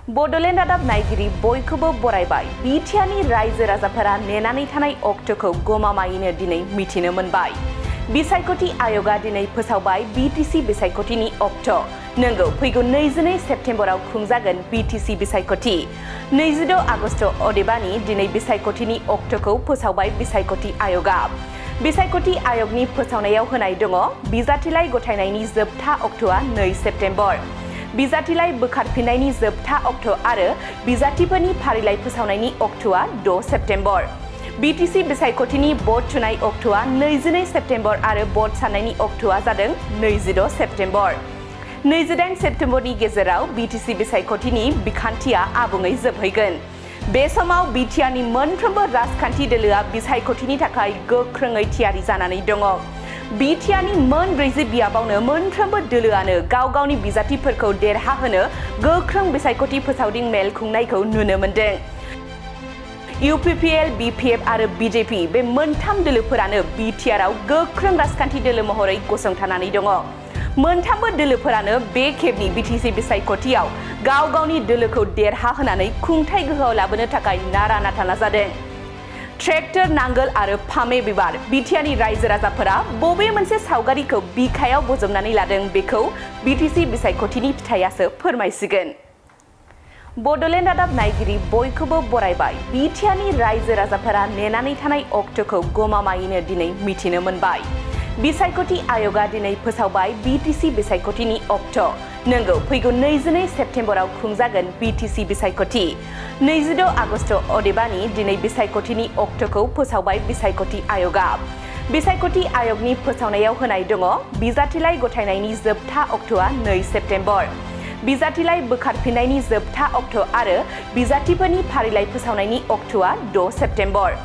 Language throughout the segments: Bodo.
बड'लेण्ड रादाब नायगिरि बयखौबो बरायबाय। बिटिआरनि रायजो राजाफोरा नेनानै थानाय अक्ट'खौ गमामायैनो दिनै मिथिनो मोनबाय। बिसायख'थि आयगआ दिनै फोसावबाय बिटिसि बिसायख'थिनि अक्ट'। नंगौ, फैगौ 22 सेप्तेम्बराव खुंजागोन बिटिसि बिसायख'थि। 26 आगस्ट अदेबानि दिनै बिसायख'थिनि अक्ट'खौ फोसावबाय बिसायख'थि आयगआ। बिसायख'थि आयगनि फोसावनायाव होनाय दङ बिजाथिलाइ गथायनायनि जोबथा अक्ट'आ 2 सेप्तेम्बर। बिजाथिलाइ बोखारफिननायनि जोबथा अक्ट' आरो बिजाथिफोरनि फारिलाइ फोसावनायनि अक्ट'आ 6 सेप्तेम्बर। बिटिसि बिसायख'थिनि भट थुनाय अक्ट'आ 22 सेप्तेम्बर आरो भट साननायनि अक्ट'आ जादों 26 सेप्तेम्बर। 28 सेप्तेम्बरनि गेजेराव बिटिसि बिसायख'थिनि बिखान्थिया आबुङै जोबहैगोन। बे समाव बिटिआरनि मोनफ्रोमबो राजखान्थि दोलोआ बिसायख'थिनि थाखाय गोख्रोङै थियारि जानानै दङ। बिटिआरनि मोन 40 बियाबावनो मोनफ्रोमबो दोलोआनो गाव गावनि बिजाथिफोरखौ देरहाहोनो गोख्रों बिसायख'थि फोसावदिं मेल खुंनायखौ नुनो मोन्दों। इउपिपिएल, बिपिएफ आरो बिजेपि बे मोनथाम दोलोफोरानो बिटिआरआव गोख्रों राजखान्थि दोलो महरै गसंथानानै दङ। मोनथामबो दोलोफोरानो बे खेबनि बिटिसि बिसायख'थियाव गाव गावनि दोलोखौ देरहाहोनानै खुंथाय गोहोआव लाबोनो थाखाय नारा नाथा नाजादों। ट्रेक्टर, नांगोल आरो फामे बिबार बिटिआरनि रायजो राजाफोरा बबे मोनसे सावगारिखौ बिखायाव बजबनानै लादों बेखौ बिटिसि बिसायख'थिनि फिथाइयासो फोरमायसिगोन। बड'लेण्ड रादाब नायगिरि बयखौबो बरायबाय। बिटिआरनि रायजो राजाफोरा नेनानै थानाय अक्ट'खौ गमामायैनो दिनै मिथिनो मोनबाय। बिसायख'थि आयगआ दिनै फोसावबाय बिटिसि बिसायख'थिनि अक्ट'। नंगौ, फैगौ 22 सेप्तेम्बराव खुंजागोन बिटिसि बिसायख'थि। 26 आगस्ट अदेबानि दिनै बिसायख'थिनि अक्ट'खौ फोसावबाय बिसायख'थि आयगआ। बिसायख'थि आयगनि फोसावनायाव होनाय दङ बिजाथिलाइ गथायनायनि जोबथा अक्ट'आ 2 सेप्तेम्बर। बिजाथिलाइ बोखारफिननायनि जोबथा अक्ट' आरो बिजाथिफोरनि फारिलाइ फोसावनायनि अक्ट'आ 6 सेप्तेम्बर।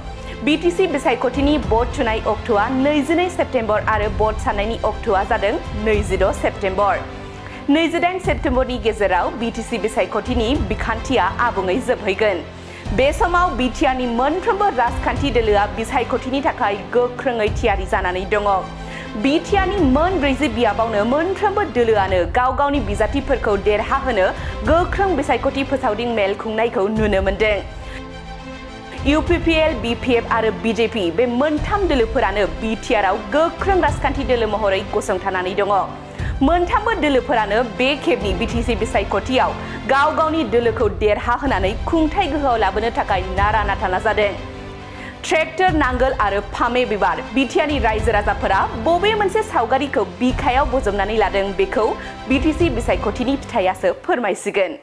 बिटिसि बिसायख'थिनि भट थुनाय अक्ट'आ 22 सेप्तेम्बर आरो भट साननायनि अक्ट'आ जादों 26 सेप्तेम्बर। 28 सेप्तेम्बरनि गेजेराव बिटिसि बिसायख'थिनि बिखान्थिया आबुङै जोबहैगोन। बे समाव बिटिआरनि मोनफ्रोमबो राजखान्थि दोलोआ बिसायख'थिनि थाखाय गोख्रोङै थियारि जानानै दङ। बिटिआरनि मोन 40 बियाबावनो मोनफ्रोमबो दोलोआनो गाव गावनि बिजाथिफोरखौ देरहाहोनो गोख्रों बिसायख'थि फोसावदिं मेल खुंनायखौ नुनो मोन्दों। इउपिपिएल, बिपिएफ आरो बिजेपि बे मोनथाम दोलोफोरानो बिटिआरआव गोख्रों राजखान्थि दोलो महरै गसंथानानै दङ। मोनथामबो दोलोफोरानो बे खेबनि बिटिसि बिसायख'थियाव गाव गावनि दोलोखौ देरहाहोनानै खुंथाय गोहोआव लाबोनो थाखाय नारा नाथा नाजादों। ट्रेक्टर, नांगोल आरो फामे बिबार बिटिआरनि रायजो राजाफोरा बबे मोनसे सावगारिखौ बिखायाव बजबनानै लादों बेखौ बिटिसि बिसायख'थिनि फिथाइयासो फोरमायसिगोन।